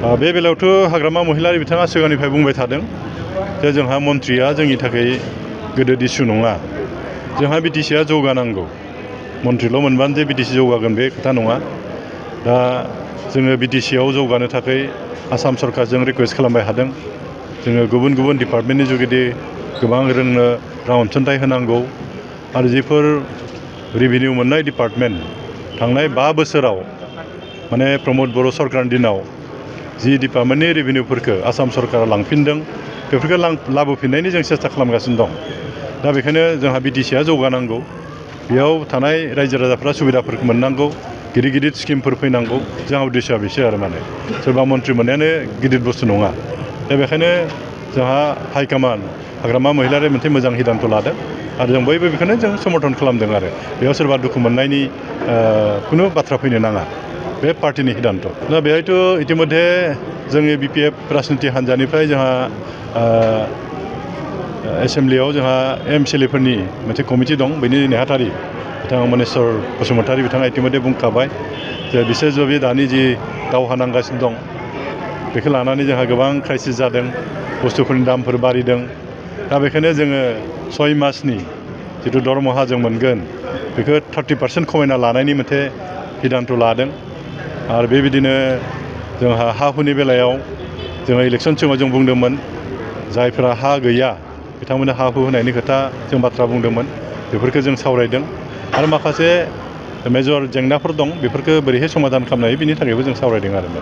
बे बेलायावथ' हाग्रामा महिलारि बिथाङा सिगांनिफ्राय बुंबाय थादों जे जोंहा मन्थ्रिया जोंनि थाखाय गोदो इस्यु नङा। जोंहा बिटिसिआ जौगानांगौ। मन्थ्रिल' मोनबानो जे बिटिसि जौगागोन बे खोथा नङा। दा जोङो बिटिसिआव जौगानो थाखाय आसाम सरकारजों रिकुवेस्ट खालामबाय थादों। जोङो गुबुन गुबुन डिपार्टमेन्टनि जुगिदि गोबां जोंनो रां अनसुंथाइ होनांगौ आरो जिफोर रेभिनिउ मोननाय डिपार्टमेन्ट थांनाय 5 बोसोराव माने प्रमद बर' सरकारनि दिनाव जि डिपार्टमेन्टनि रेभिनिउफोरखौ आसाम सरकारा लांफिनदों बेफोरखौ लाबोफिननायनि जों सेस्था खालामगासिनो दं। दा बेखायनो जोंहा बिटिसिआ जौगानांगौ। बेयाव थानाय रायजो राजाफ्रा सुबिदाफोरखौ मोननांगौ, गिदिर गिदिर स्किमफोर फैनांगौ। जोंहा उद्देश्यआ बेसो आरो माने सोरबा मन्थ्रि मोननायानो गिदिर बुस्थु नङा। दा बेखायनो जोंहा हाइकमान हाग्रामा महिलारि मोनसे मोजां हिदानथ' लादों आरो जों बयबो बेखौनो जों समर्थन खालामदों आरो बेयाव सोरबा दुखु मोननायनि खुनु बाथ्रा फैनो नाङा। बे पार्टिनि हिदानथ'। दा बेहायथ' इतिमধ্যे जोंनि बिपिएफ राजनिति हान्जानिफ्राय जोंहा एसेमब्लियाव जोंहा एमसिएलएफोरनि मोनसे कमिटि दं। बेनि नेहाथारि बिथाङा मनेस्वर बसुमतारी बिथाङा इतिमধ্যे बुंखाबाय जे बिसोर जुदि दानि जि दावहा नांगासिनो दं बेखौ लानानै जोंहा गोबां क्राइसिस जादों, बुस्थुफोरनि दामफोर बारिदों। दा बेखायनो जोङो 6 मासनि जिथु दरमाहा जों मोनगोन बेखौ 30% खमायना लानायनि मोनसे हिदानथ' लादों। आरो बेबायदिनो जोंहा हा हुनि बेलायाव जोङो इलेक्सन सिगाङाव जों बुंदोंमोन जायफ्रा हा गैया बिथांमोननो हा हु होनायनि खोथा जों बाथ्रा बुंदोंमोन। बेफोरखौ जों सावरायदों आरो माखासे मेजर जेंनाफोर दं बेफोरखौ बोरैहाय समाधान खालामनो हायो बिनि थाखायबो जों सावरायदों आरो।